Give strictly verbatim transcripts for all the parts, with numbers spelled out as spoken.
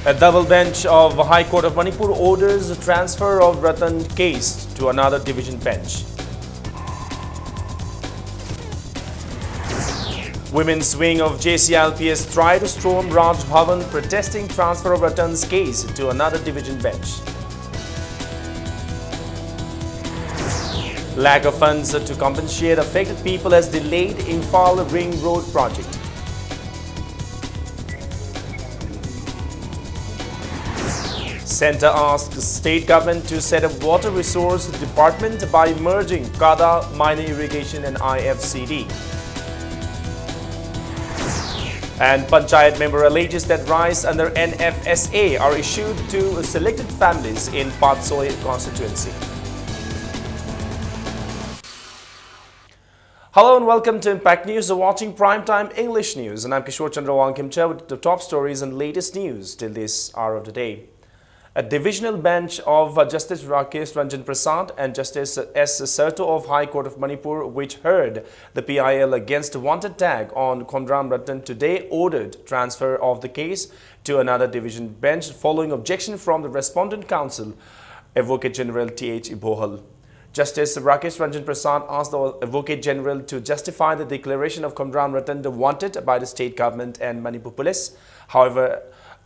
A double bench of High Court of Manipur orders the transfer of Ratan case to another division bench. Women's wing of J C L P S tried to storm Raj Bhavan protesting transfer of Ratan's case to another division bench. Lack of funds to compensate affected people has delayed Imphal Ring Road project. Centre asks state government to set up water resource department by merging Kada Minor Irrigation and I F C D. And Panchayat member alleges that rice under N F S A are issued to selected families in Patsoi constituency. Hello and welcome to Impact News. You're watching Primetime English News, and I'm Kishore Chandra Wangkhemcha with the top stories and latest news till this hour of the day. A divisional bench of uh, Justice Rakesh Ranjan Prasad and Justice S Sarto of High Court of Manipur, which heard the P I L against wanted tag on Khonram Ratan, today ordered transfer of the case to another division bench following objection from the respondent counsel, Advocate General T H Ibohal. Justice Rakesh Ranjan Prasad asked the Advocate General to justify the declaration of Khonram Ratan the wanted by the state government and Manipur police. However,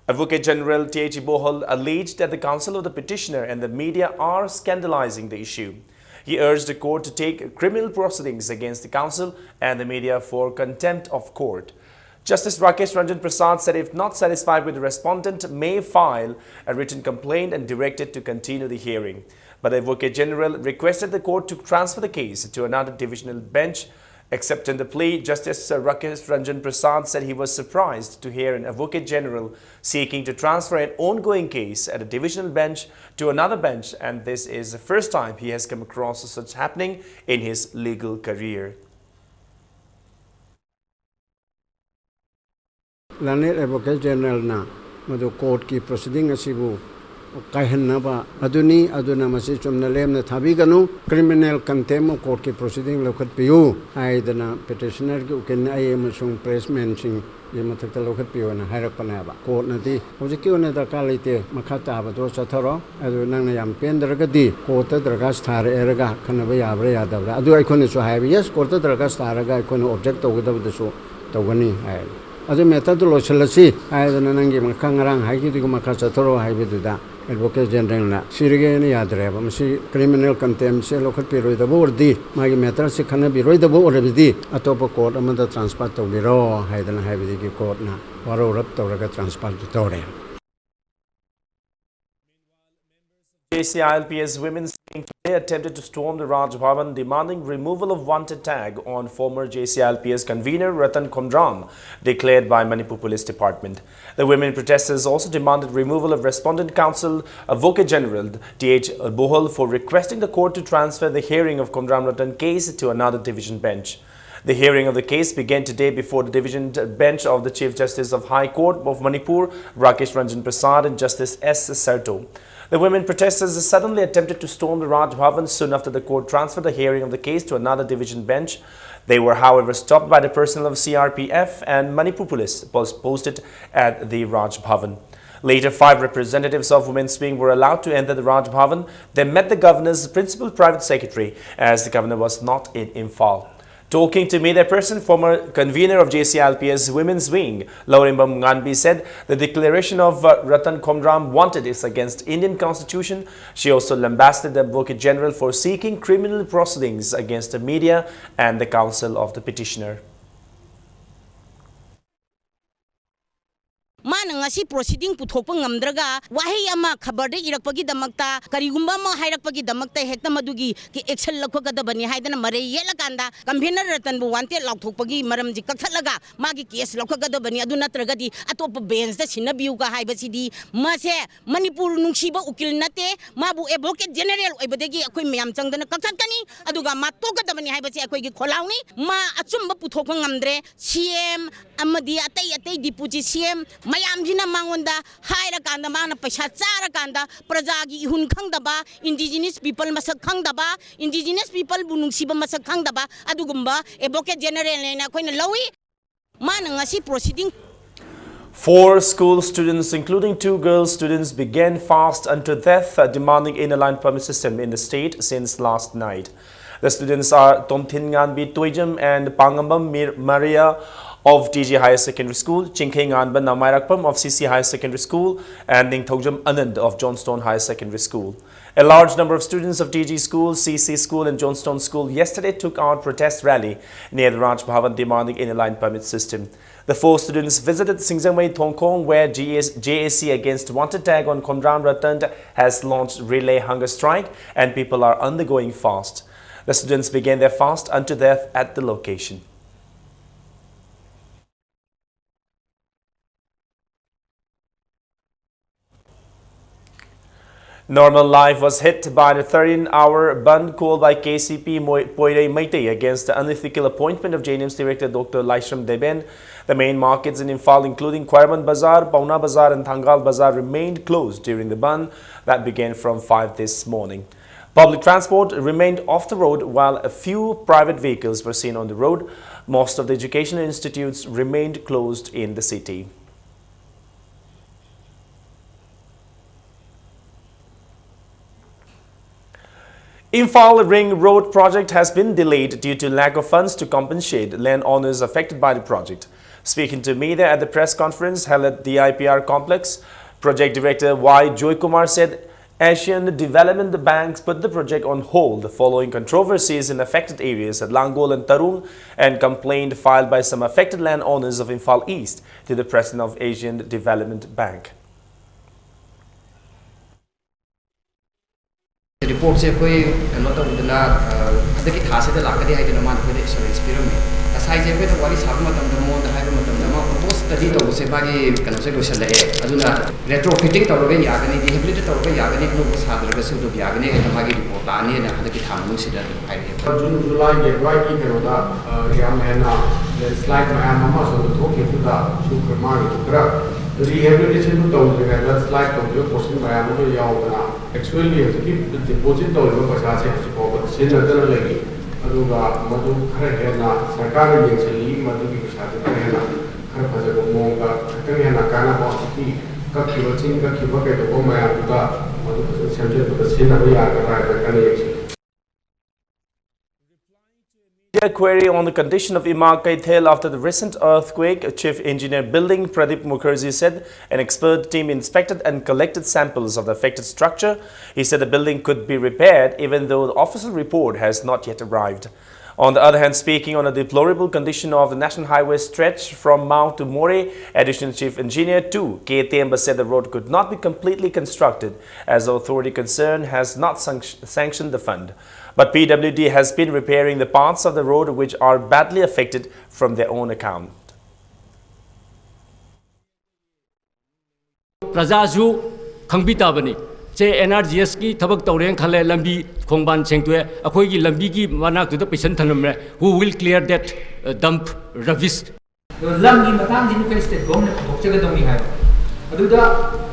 Advocate General T H Ibohal alleged that the counsel of the petitioner and the media are scandalizing the issue. He urged the court to take criminal proceedings against the counsel and the media for contempt of court. Justice Rakesh Ranjan Prasad said if not satisfied with the respondent, may file a written complaint and directed to continue the hearing. But the Advocate General requested the court to transfer the case to another divisional bench. Accepting the plea, Justice Rakesh Ranjan Prasad said he was surprised to hear an Advocate General seeking to transfer an ongoing case at a divisional bench to another bench, and this is the first time he has come across such happening in his legal career. Learned Advocate Generalꯅ ꯃꯗꯨ courtꯀꯤ proceeding ꯑꯁꯤꯕꯨ ꯀꯥꯏꯍꯟꯅꯕ ꯑꯗꯨꯅꯤ꯫ ꯑꯗꯨꯅ ꯃꯁꯤ ꯆꯨꯝꯅ ꯂꯦꯝꯅ ꯊꯥꯕꯤꯒꯅꯨ, criminal contempt of courtꯀꯤ proceeding ꯂꯧꯈꯠꯄꯤꯌꯨ ꯍꯥꯏꯗꯅ petitionerꯒꯤ ꯎꯀꯤꯜ ꯑꯩ ꯑꯃꯁꯨꯡ pressmanꯁꯤꯡꯒꯤ ꯃꯊꯛꯇ ꯂꯧꯈꯠꯄꯤꯌꯨꯅ ꯍꯥꯏꯔꯛꯄꯅꯦꯕ꯫ Courtꯅꯗꯤ ꯍꯧꯖꯤꯛꯀꯤ ꯑꯣꯏꯅ ꯗꯔꯀꯥꯔ ꯂꯩꯇꯦ, ꯃꯈꯥ ꯇꯥꯕꯗꯣ ꯆꯠꯊꯔꯣ, ꯑꯗꯨ ꯅꯪꯅ ꯌꯥꯝ ꯄꯦꯟꯗ꯭ꯔꯒꯗꯤ courtꯇ ꯗꯔꯈꯥꯁ ꯊꯥꯔꯛꯑꯦꯔꯒ ꯈꯟꯅꯕ ꯌꯥꯕ꯭ꯔꯥ ꯌꯥꯗꯕ꯭ꯔꯥ? ꯑꯗꯨ ꯑꯩꯈꯣꯏꯅꯁꯨ ꯍꯥꯏꯕ, yes, courtꯇ ꯗꯔꯈꯥꯁ ꯊꯥꯔꯒ ꯑꯩꯈꯣꯏꯅ object ꯇꯧꯒꯗꯕꯗꯨꯁꯨ ꯇꯧꯒꯅꯤ ꯍꯥꯏ꯫ ꯑꯗꯨ matterꯗꯨ ꯂꯣꯏꯁꯤꯜꯂꯁꯤ ꯍꯥꯏꯗꯅ ꯅꯪꯒꯤ ꯃꯈꯥ ꯉꯔꯥꯡ ꯍꯥꯏꯈꯤꯕꯗꯨꯒꯤ ꯃꯈꯥ ꯆꯠꯊꯔꯣ ꯍꯥꯏꯕꯗꯨꯗ advocate generalꯅ ꯁꯤꯔꯒꯦꯅ ꯌꯥꯗ꯭ꯔꯦꯕ꯫ ꯃꯁꯤ criminal contemptꯁꯦ ꯂꯧꯈꯠꯄꯤꯔꯣꯏꯗꯕ ꯑꯣꯏꯔꯗꯤ, ꯃꯥꯒꯤ matterꯁꯦ ꯈꯟꯅꯕꯤꯔꯣꯏꯗꯕ ꯑꯣꯏꯔꯕꯗꯤ ꯑꯇꯣꯞꯄ court ꯑꯃꯗ transfer ꯇꯧꯕꯤꯔꯣ ꯍꯥꯏꯗꯅ ꯍꯥꯏꯕꯗꯒꯤ courtꯅ ꯋꯥꯔꯧꯔꯞ ꯇꯧꯔꯒ transfer ꯇꯧꯔꯦ꯫ J C I L P S women's wing today attempted to storm the Raj Bhavan, demanding removal of wanted tag on former J C I L P S convener Ratan Khomdram, declared by Manipur Police Department. The women protesters also demanded removal of respondent counsel Advocate General T H Bohal for requesting the court to transfer the hearing of Khomdram Ratan case to another division bench. The hearing of the case began today before the division bench of the Chief Justice of High Court of Manipur, Rakesh Ranjan Prasad, and Justice S Sarto. The women protesters suddenly attempted to storm the Raj Bhavan soon after the court transferred the hearing of the case to another division bench. They were, however, stopped by the personnel of C R P F and Manipur Police pos- posted at the Raj Bhavan. Later, five representatives of Women's Wing were allowed to enter the Raj Bhavan. They met the governor's principal private secretary, as the governor was not in Imphal. Talking to media person, former convener of J C I L P S Women's Wing, Laurimbam Nganbi, said the declaration of uh, Ratan Khomdram wanted is against Indian constitution. She also lambasted the Advocate General for seeking criminal proceedings against the media and the counsel of the petitioner. ꯃꯥꯅ ꯉꯁꯤ proceeding ꯄꯨꯊꯣꯛꯄ ꯉꯝꯗ꯭ꯔꯒ ꯋꯥꯍꯩ ꯑꯃ ꯈꯕꯔꯗ ꯏꯔꯛꯄꯒꯤꯗꯃꯛꯇ, ꯀꯔꯤꯒꯨꯝꯕ ꯑꯃ ꯍꯥꯏꯔꯛꯄꯒꯤꯗꯃꯛꯇ ꯍꯦꯛꯇ ꯃꯗꯨꯒꯤ action ꯂꯧꯈꯠꯀꯗꯕꯅꯤ ꯍꯥꯏꯗꯅ ꯃꯔꯩ ꯌꯦꯠꯂꯀꯥꯟꯗ convener ꯔꯇꯟꯕꯨ wanted ꯂꯥꯎꯊꯣꯛꯄꯒꯤ ꯃꯔꯝꯁꯤ ꯀꯛꯊꯠꯂꯒ ꯃꯥꯒꯤ case ꯂꯧꯈꯠꯀꯗꯕꯅꯤ꯫ ꯑꯗꯨ ꯅꯠꯇ꯭ꯔꯒꯗꯤ ꯑꯇꯣꯞꯄ benchꯇ ꯁꯤꯟꯅꯕꯤꯌꯨꯒ ꯍꯥꯏꯕꯁꯤꯗꯤ ꯃꯁꯦ ꯃꯅꯤꯄꯨꯔ ꯅꯨꯡꯁꯤꯕ ꯎꯀꯤꯜ ꯅꯠꯇꯦ꯫ ꯃꯥꯕꯨ Advocate General ꯑꯣꯏꯕꯗꯒꯤ ꯑꯩꯈꯣꯏ ꯃꯌꯥꯝ ꯆꯪꯗꯅ ꯀꯛꯊꯠꯀꯅꯤ꯫ ꯑꯗꯨꯒ ꯃꯥ ꯇꯣꯛꯀꯗꯕꯅꯤ ꯍꯥꯏꯕꯁꯤ ꯑꯩꯈꯣꯏꯒꯤ ꯈꯣꯜꯂꯥꯎꯅꯤ꯫ ꯃꯥ ꯑꯆꯨꯝꯕ ꯄꯨꯊꯣꯛꯄ ꯉꯝꯗ꯭ꯔꯦ꯫ C M ꯑꯃꯗꯤ ꯑꯇꯩ ꯑꯇꯩ deputy C M ꯃꯌꯥꯝꯁꯤ ꯅ ꯃꯉꯣꯟꯗ ꯍꯥꯏꯔꯀꯥꯟꯗ ꯃꯥꯅ ꯄꯩꯁꯥ ꯆꯥꯔꯀꯥꯟꯗ ꯄ꯭ꯔꯖꯥꯒꯤ ꯏꯍꯨꯟ ꯈꯪꯗꯕ, indigenous people ꯃꯁꯛ ꯈꯪꯗꯕ, indigenous peopleꯕꯨ ꯅꯨꯡꯁꯤꯕ ꯃꯁꯛ ꯈꯪꯗꯕ ꯑꯗꯨꯒꯨꯝꯕ advocate generalꯅꯦꯅ ꯑꯩꯈꯣꯏꯅ ꯂꯧꯏ꯫ ꯃꯥꯅ ꯉꯁꯤ proceeding Four school students, including two girl students, began fast unto death, uh, demanding inner line permit system in the state since last night. The students are Tomthin Nganbi Toijam and Pangambam Mir- Maria of T G Higher Secondary School, Chingkhei Nganba Namairakpam of C C Higher Secondary School, and Ningthoujam Anand of Johnstone Higher Secondary School. A large number of students of T G School, C C School, and Johnstone School yesterday took out protest rally near the Raj Bhavan demanding inner line permit system. The four students visited Singjangmei Thongkhong, where G S, J A C Against Wanted Tag on Khomram Ratan has launched relay hunger strike, and people are undergoing fast. The students began their fast unto death at the location. Normal life was hit by the thirteen-hour bandh called by K C P Moi- Poirei Meitei against the unethical appointment of J N M's director Doctor Laishram Deben. The main markets in Imphal, including Khwairaman Bazar, Paona Bazar, and Thangal Bazar, remained closed during the bandh that began from five this morning. Public transport remained off the road, while a few private vehicles were seen on the road. Most of the educational institutes remained closed in the city. Imphal Ring Road project has been delayed due to lack of funds to compensate landowners affected by the project. Speaking to media at the press conference held at the I P R complex, Project Director Y Joykumar said Asian Development Bank put the project on hold following controversies in affected areas at Langol and Tarung and complaint filed by some affected landowners of Imphal East to the President of Asian Development Bank. ꯔꯤꯄꯣꯔꯠꯁꯦ ꯑꯩꯈꯣꯏ ꯀꯩꯅꯣ ꯇꯧꯗꯅ, ꯑ, ꯍꯟꯗꯛꯀꯤ ꯊꯥꯁꯤꯗ ꯂꯥꯛꯀꯅꯤ ꯍꯥꯏꯗꯅ ꯃꯥꯅ ꯑꯩꯈꯣꯏꯗ assurance ꯄꯤꯔꯝꯃꯦ꯫ ꯉꯁꯥꯏꯁꯦ ꯑꯩꯈꯣꯏꯅ ꯋꯥꯔꯤ ꯁꯥꯕ ꯃꯇꯝꯗ, ꯃꯉꯣꯟꯗ ꯍꯥꯏꯕ ꯃꯇꯝꯗ, ꯃꯥ ꯑꯣꯜꯃꯣꯁ ꯁ꯭ꯇꯗꯤ ꯇꯧꯕꯁꯦ ꯃꯥꯒꯤ ꯀꯩꯅꯣꯁꯦ ꯂꯣꯏꯁꯤꯜꯂꯛꯑꯦ, ꯑꯗꯨꯅ ꯔꯦꯇ꯭ꯔꯣꯐꯤꯠꯇꯤꯡ ꯇꯧꯔꯒ ꯌꯥꯒꯅꯤ, ꯔꯤꯍꯦꯕꯤꯂꯤꯇꯦꯠ ꯇꯧꯔꯒ ꯌꯥꯒꯅꯤ, ꯑꯅꯧꯕ ꯁꯥꯗ꯭ꯔꯒꯁꯨ ꯑꯗꯨꯝ ꯌꯥꯒꯅꯤ ꯍꯥꯏꯅ ꯃꯥꯒꯤ ꯔꯤꯄꯣꯔꯠ ꯂꯥꯛꯑꯅꯤꯅ ꯍꯟꯗꯛꯀꯤ ꯊꯥ ꯃꯅꯨꯡꯁꯤꯗ ꯑꯗꯨꯝ ꯍꯥꯏꯔꯛꯑꯦ꯫ ꯖꯨꯟ ꯖꯨꯂꯥꯏꯒꯤ ꯑꯗꯨꯋꯥꯏꯒꯤ ꯀꯩꯅꯣꯗ, ꯑ, ꯌꯥꯝ ꯍꯦꯟꯅ ꯂꯦꯟꯁ꯭ꯂꯥꯏꯠ ꯃꯌꯥꯝ ꯑꯃ ꯑꯁꯣꯝꯗ ꯊꯣꯛꯈꯤꯕꯗꯨꯗ ꯁꯨ ꯃꯥꯒꯤꯁꯨ ꯈꯔ Rehabilitation ꯇꯧꯗ꯭ꯔꯤꯉꯩꯗ slide ꯇꯧꯈꯤꯕ portion ꯃꯌꯥꯝ ꯑꯃ ꯌꯥꯎꯗꯅ, actually ꯍꯧꯖꯤꯛꯀꯤ deposit ꯇꯧꯔꯤꯕ ꯄꯩꯁꯥꯁꯦ ꯍꯧꯖꯤꯛ ꯐꯥꯎꯕ ꯁꯤꯖꯤꯟꯅꯗꯅ ꯂꯩꯔꯤ꯫ ꯑꯗꯨꯒ ꯃꯗꯨ ꯈꯔ ꯍꯦꯟꯅ ꯁꯔꯀꯥꯔꯅ ꯌꯦꯡꯁꯤꯜꯂꯤ, ꯃꯗꯨꯒꯤ ꯄꯩꯁꯥꯗꯨ ꯈꯔ ꯍꯦꯟꯅ, ꯈꯔ ꯐꯖꯕ ꯃꯑꯣꯡꯗ, ꯈꯤꯇꯪ ꯍꯦꯟꯅ ꯀꯥꯟꯅꯕ, ꯍꯧꯖꯤꯛꯀꯤ ꯀꯛꯈꯤꯕ, ꯆꯤꯡ ꯀꯛꯈꯤꯕ ꯀꯩꯗꯧꯕ ꯃꯌꯥꯝꯗꯨꯗ ꯃꯗꯨ ꯐꯖꯅ ꯁꯦꯝꯖꯤꯟꯕꯗ ꯁꯤꯖꯤꯟꯅꯕ ꯌꯥꯒꯗ꯭ꯔꯥ ꯍꯥꯏꯕ ꯀꯟꯅ ꯌꯦꯡꯁꯤꯜꯂꯤ꯫ Media query on the condition of Ima Keithel after the recent earthquake, Chief Engineer Building Pradeep Mukherjee said an expert team inspected and collected samples of the affected structure. He said the building could be repaired, even though the official report has not yet arrived. On the other hand, speaking on a deplorable condition of the National Highway stretch from Mao to Moreh, Additional Chief Engineer two, K Temba, said the road could not be completely constructed as the authority concerned has not sanct-, sanctioned the fund. But P W D has been repairing the parts of the road which are badly affected from their own account. ꯄ꯭ꯔꯖꯥꯁꯨ ꯈꯪꯕꯤ ꯇꯥꯕꯅꯤ꯫ ꯁꯦ, and R G ꯑꯦꯁꯀꯤ ꯊꯕꯛ ꯇꯧꯔꯦꯅ ꯈꯜꯂꯦ, ꯂꯝꯕꯤ ꯈꯣꯡꯕꯥꯟ ꯁꯦꯡꯗꯣꯛꯑꯦ, ꯑꯩꯈꯣꯏꯒꯤ ꯂꯝꯕꯤꯒꯤ ꯃꯅꯥꯛꯇꯨꯗ ꯄꯩꯁꯟ ꯊꯅꯝꯃꯦ꯫ Who will clear that, uh, dump rubbish? ꯑꯗꯣ ꯂꯝꯒꯤ ꯃꯇꯥꯡꯁꯤꯗꯤ ꯑꯩꯈꯣꯏ state government ꯄꯨꯊꯣꯛꯆꯒꯗꯧꯅꯤ ꯍꯥꯏꯕ꯫ ꯑꯗꯨꯗ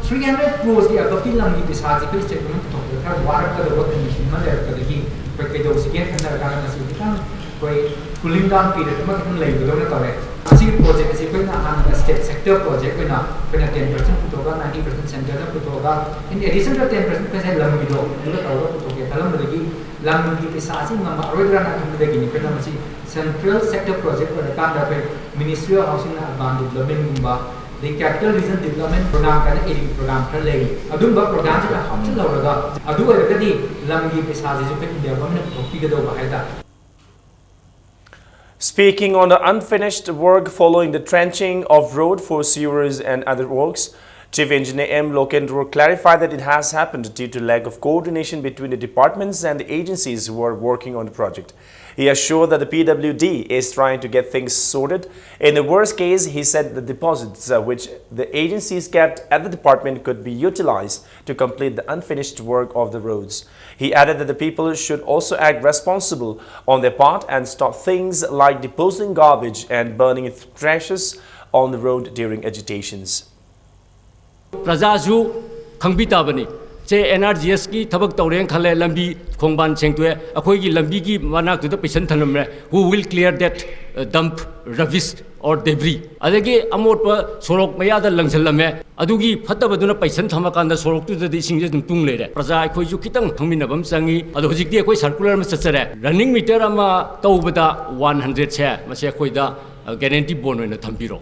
three hundred crores ꯀꯤ above ꯀꯤ ꯂꯝꯒꯤ ꯄꯩꯁꯥꯁꯤ ꯑꯩꯈꯣꯏ state government ꯄꯨꯊꯣꯛꯄꯗ ꯈꯔ ꯋꯥꯔꯛꯀꯗꯧꯕ condition ꯑꯃ ꯂꯩꯔꯛꯄꯗꯒꯤ ꯑꯩꯈꯣꯏ ꯀꯩꯗꯧꯁꯤꯒꯦꯅ ꯈꯟꯅꯔꯀꯥꯟꯗ ꯃꯁꯤ ꯈꯤꯇꯪ ꯑꯩꯈꯣꯏ cooling down period ꯑꯃꯈꯛꯇꯪ ꯂꯩꯕꯗꯧꯅ ꯇꯧꯔꯦ꯫ ꯃꯁꯤꯒꯤ project ꯑꯁꯤ ꯑꯩꯈꯣꯏꯅ ꯍꯥꯟꯅ state sector project ꯑꯣꯏꯅ ꯑꯩꯈꯣꯏꯅ ten percent ꯄꯨꯊꯣꯛꯑꯒ, ninety percent centre ꯅ ꯄꯨꯊꯣꯛꯑꯒ, in addition to ten percent ꯑꯩꯈꯣꯏꯁꯦ ꯂꯝꯒꯤꯗꯣ ꯑꯗꯨꯒ ꯇꯧꯔꯒ ꯄꯨꯊꯣꯛꯀꯦ ꯈꯜꯂꯝꯕꯗꯒꯤ ꯂꯝꯒꯤ ꯄꯩꯁꯥꯁꯤ ꯉꯝꯃꯛꯑꯔꯣꯏꯗ꯭ꯔꯥꯅ ꯈꯟꯕꯗꯒꯤꯅꯤ ꯑꯩꯈꯣꯏꯅ ꯃꯁꯤ central sector project ꯑꯣꯏꯔꯀꯥꯟꯗ ꯑꯩꯈꯣꯏ Ministry of Housing and Urban Development ꯒꯨꯝꯕ, ꯑꯗꯩ Capital Region Development Program ꯀꯥꯏꯅ aiding program ꯈꯔ ꯂꯩꯔꯤ꯫ ꯑꯗꯨꯝꯕ program ꯁꯤꯗ ꯍꯥꯞꯆꯤꯜꯍꯧꯔꯒ, ꯑꯗꯨ ꯑꯣꯏꯔꯒꯗꯤ ꯂꯝꯒꯤ ꯄꯩꯁꯥꯁꯤꯁꯨ ꯑꯩꯈꯣꯏ India government ꯅ ꯄꯨꯊꯣꯛꯄꯤꯒꯗꯧꯕ ꯍꯥꯏ ꯇꯥꯔꯦ꯫ Speaking on the unfinished work following the trenching of road for sewers and other works, Chief Engineer M Lokendra clarified that it has happened due to lack of coordination between the departments and the agencies who are working on the project. He assured that the P W D is trying to get things sorted. In the worst case, he said the deposits, uh, which the agencies kept at the department could be utilized to complete the unfinished work of the roads. He added that the people should also act responsible on their part and stop things like depositing garbage and burning trashes on the road during agitations. ꯄ꯭ꯔꯖꯥꯁꯨ ꯈꯪꯕꯤ ꯇꯥꯕꯅꯤ꯫ ꯁꯦ, and R G ꯑꯦꯁꯀꯤ ꯊꯕꯛ ꯇꯧꯔꯦꯅ ꯈꯜꯂꯦ, ꯂꯝꯕꯤ ꯈꯣꯡꯕꯥꯟ ꯁꯦꯡꯗꯣꯛꯑꯦ, ꯑꯩꯈꯣꯏꯒꯤ ꯂꯝꯕꯤꯒꯤ ꯃꯅꯥꯛꯇꯨꯗ ꯄꯩꯁꯟ ꯊꯝꯂꯝꯃꯦ, who will clear that, uh, dump rubbish or debris? ꯑꯗꯒꯤ ꯑꯃꯣꯠꯄ ꯁꯣꯔꯣꯛ ꯃꯌꯥꯗ ꯂꯪꯁꯤꯜꯂꯝꯃꯦ, ꯑꯗꯨꯒꯤ ꯐꯠꯇꯕꯗꯨꯅ ꯄꯩꯁꯟ ꯊꯝꯃꯀꯥꯟꯗ ꯁꯣꯔꯣꯛꯇꯨꯗꯗꯤ ꯏꯁꯤꯡꯁꯦ ꯑꯗꯨꯝ ꯇꯨꯡ ꯂꯩꯔꯦ꯫ ꯄ꯭ꯔꯖꯥ ꯑꯩꯈꯣꯏꯁꯨ ꯈꯤꯇꯪ ꯈꯪꯃꯤꯟꯅꯕ ꯑꯃ ꯆꯪꯉꯤ꯫ ꯑꯗꯣ ꯍꯧꯖꯤꯛꯇꯤ ꯑꯩꯈꯣꯏ ꯁꯔꯀꯨꯂꯔ ꯑꯃ ꯆꯠꯆꯔꯦ, ꯔꯟꯅꯤꯡ ꯃꯤꯇꯔ ꯑꯃ ꯇꯧꯕꯗ ꯋꯥꯟ ꯍꯟꯗ꯭ꯔꯦꯠꯁꯦ, ꯃꯁꯦ ꯑꯩꯈꯣꯏꯗ, ꯑ, ꯒꯦꯔꯦꯟꯇꯤ ꯕꯣꯟ ꯑꯣꯏꯅ ꯊꯝꯕꯤꯔꯣ꯫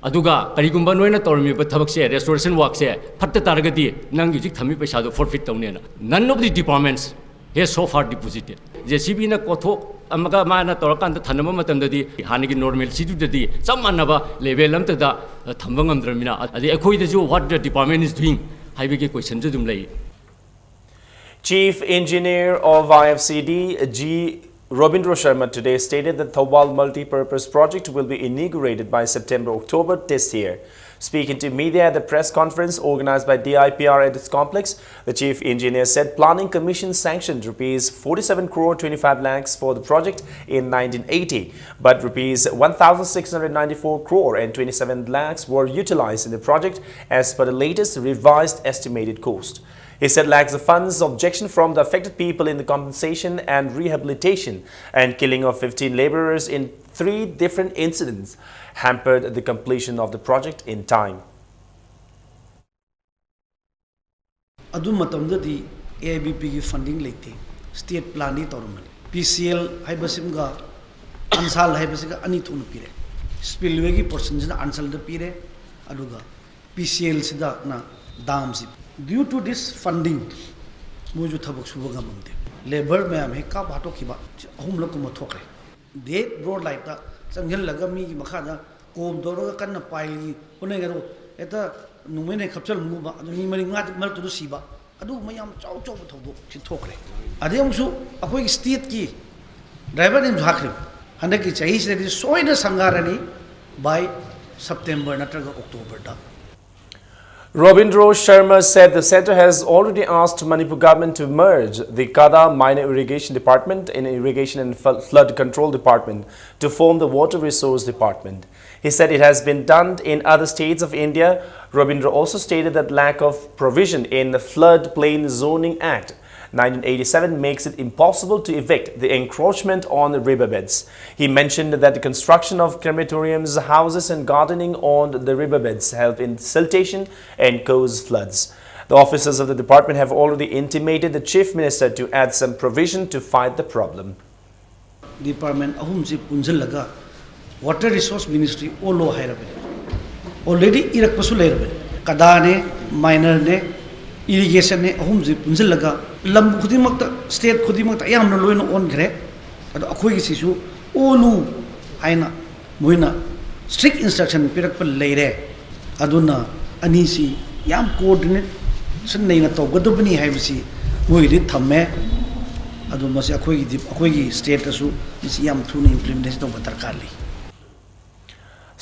ꯑꯗꯨꯒ ꯀꯔꯤꯒꯨꯝꯕ ꯅꯣꯏꯅ ꯇꯧꯔꯝꯃꯤꯕ ꯊꯕꯛꯁꯦ, ꯔꯦꯁꯇꯣꯔꯦꯁꯟ ꯋꯥꯛꯁꯦ ꯐꯠꯇ ꯇꯥꯔꯒꯗꯤ, ꯅꯪꯒꯤ ꯍꯧꯖꯤꯛ ꯊꯝꯃꯤ ꯄꯩꯁꯥꯗꯣ ꯐꯣꯔꯐꯤꯠ ꯇꯧꯅꯦꯅ꯫ None of the departments has so far deposited. J ꯁꯤ ꯕꯤꯅ ꯀꯣꯊꯣꯛꯑꯝꯃꯒ ꯃꯥꯅ ꯇꯧꯔꯀꯥꯟꯗ ꯊꯅꯝꯕ ꯃꯇꯝꯗꯗꯤ ꯍꯥꯟꯅꯒꯤ ꯅꯣꯔꯃꯦꯜꯁꯤꯗꯨꯗꯗꯤ ꯆꯞ ꯃꯥꯟꯅꯕ ꯂꯦꯚꯦꯜ ꯑꯝꯇꯗ ꯊꯝꯕ ꯉꯝꯗ꯭ꯔꯕꯅꯤꯅ, ꯑꯗꯩ ꯑꯩꯈꯣꯏꯗꯁꯨ what the department is doing ꯍꯥꯏꯕꯒꯤ ꯀꯣꯏꯁꯟꯁꯨ ꯑꯗꯨꯝ ꯂꯩ꯫ Chief Engineer of I F C D, G Robindra Sharma, today stated that Thoubal Multi-Purpose Project will be inaugurated by September-October this year. Speaking to media at the press conference organized by D I P R at its complex, the Chief Engineer said Planning Commission sanctioned rupees forty-seven crore twenty-five lakhs for the project in nineteen eighty, but rupees one thousand six hundred ninety-four crore and twenty-seven lakhs were utilized in the project as per the latest revised estimated cost. He said lakhs of funds, objection from the affected people in the compensation and rehabilitation, and killing of fifteen laborers in three different incidents hampered the completion of the project in time. ꯑꯗꯨ ꯃꯇꯝꯗꯗꯤ A I B ꯄꯤꯒꯤ funding ꯂꯩꯇꯦ, state ꯄ꯭ꯂꯥꯟꯗꯤ ꯇꯧꯔꯝꯕꯅꯤ꯫ ꯄꯤ C L ꯍꯥꯏꯕꯁꯤꯒ ꯑꯟꯁꯥꯜ ꯍꯥꯏꯕꯁꯤꯒ ꯑꯅꯤ ꯊꯣꯛꯅ ꯄꯤꯔꯦ꯫ ꯁ꯭ꯄꯤꯜꯋꯦꯒꯤ ꯄꯣꯔꯁꯟꯁꯤꯅ ꯑꯟꯁꯥꯜꯗ ꯄꯤꯔꯦ, ꯑꯗꯨꯒ ꯄꯤ ꯁꯤ ꯑꯦꯜꯁꯤꯗꯅ ꯗꯥꯝꯁꯤ꯫ Due to this funding, ꯃꯣꯏꯁꯨ ꯊꯕꯛ ꯁꯨꯕ ꯉꯝꯃꯝꯗꯦ꯫ ꯂꯦꯕꯔ ꯃꯌꯥꯝ ꯍꯦꯛ ꯀꯥꯞ ꯍꯥꯠꯇꯣꯛꯈꯤꯕ, ꯑꯍꯨꯝꯂꯛ ꯀꯨꯝꯕ ꯊꯣꯛꯈ꯭ꯔꯦ꯫ ꯗꯦꯠ ꯕ꯭ꯔꯣꯗ ꯂꯥꯏꯠꯇ ꯆꯪꯁꯤꯜꯂꯒ ꯃꯤꯒꯤ ꯃꯈꯥꯗ ꯀꯣꯝ ꯇꯧꯔꯒ ꯀꯟꯅ ꯄꯥꯏꯔꯤ, ꯍꯣꯠꯅꯩ, ꯑꯗꯣ ꯍꯦꯛꯇ ꯅꯣꯡꯃꯩꯅ ꯍꯦꯛ ꯈꯞꯆꯜꯂꯝꯃꯨꯕ, ꯑꯗꯨ ꯃꯤ ꯃꯔꯤ ꯃꯉꯥ ꯃꯔꯛꯇꯨꯗ ꯁꯤꯕ, ꯑꯗꯨꯒꯨꯝꯕ ꯌꯥꯝ ꯆꯥꯎ ꯆꯥꯎꯕ ꯊꯧꯗꯣꯛꯁꯤ ꯊꯣꯛꯈ꯭ꯔꯦ꯫ ꯑꯗꯩ ꯑꯃꯨꯛꯁꯨ ꯑꯩꯈꯣꯏꯒꯤ ꯁ꯭ꯇꯦꯠꯀꯤ ꯗ꯭ꯔꯥꯏꯚꯔ ꯑꯃꯁꯨ ꯍꯥꯠꯈ꯭ꯔꯦ꯫ ꯍꯟꯗꯛꯀꯤ ꯆꯍꯤꯁꯤꯗꯗꯤ ꯁꯣꯏꯗꯅ ꯁꯪꯒꯥꯔꯅꯤ by September ꯅꯠꯇ꯭ꯔꯒ October the. Robindro Sharma said the centre has already asked Manipur government to merge the Kada Minor Irrigation Department in Irrigation and Fl- Flood Control Department to form the Water Resource Department. He said it has been done in other states of India. Robindro also stated that lack of provision in the Floodplain Zoning Act nineteen eighty-seven makes it impossible to evict the encroachment on the riverbeds. He mentioned that the construction of crematoriums, houses, and gardening on the riverbeds help in siltation and cause floods. The officers of the department have already intimated the chief minister to add some provision to fight the problem. Department ꯑꯍꯨꯝꯁꯤ ꯄꯨꯟꯁꯤꯜꯂꯒ Water Resource Ministry ꯑꯣꯜꯂꯣ ꯍꯥꯏꯔꯕꯅꯤ꯫ Already ꯏꯔꯛꯄꯁꯨ ꯂꯩꯔꯕꯅꯤ꯫ ꯀꯗꯥꯅꯦ, ꯃꯥꯏꯅꯔꯅꯦ, ꯏꯔꯤꯒꯦꯁꯟꯅꯦ, ꯑꯍꯨꯝꯁꯤ ꯄꯨꯟꯁꯤꯜꯂꯒ ꯂꯝ ꯈꯨꯗꯤꯡꯃꯛꯇ, state ꯈꯨꯗꯤꯡꯃꯛꯇ ꯑꯌꯥꯝꯕꯅ ꯂꯣꯏꯅ ꯑꯣꯟꯈ꯭ꯔꯦ꯫ ꯑꯗꯣ ꯑꯩꯈꯣꯏꯒꯤꯁꯤꯁꯨ ꯑꯣꯜꯂꯨ ꯍꯥꯏꯅ ꯃꯣꯏꯅ strict instruction ꯄꯤꯔꯛꯄ ꯂꯩꯔꯦ꯫ ꯑꯗꯨꯅ ꯑꯅꯤꯁꯤ ꯌꯥꯝ coordination ꯅꯩꯅ ꯇꯧꯒꯗꯕꯅꯤ ꯍꯥꯏꯕꯁꯤ ꯃꯣꯏꯒꯤꯗꯤ ꯊꯝꯃꯦ꯫ ꯑꯗꯣ ꯃꯁꯤ ꯑꯩꯈꯣꯏꯒꯤꯗꯤ, ꯑꯩꯈꯣꯏꯒꯤ ꯁ꯭ꯇꯦꯠꯇꯁꯨ ꯃꯁꯤ ꯌꯥꯝ ꯊꯨꯅ implementation ꯇꯧꯕ ꯗꯔꯀꯥꯔ ꯂꯩ꯫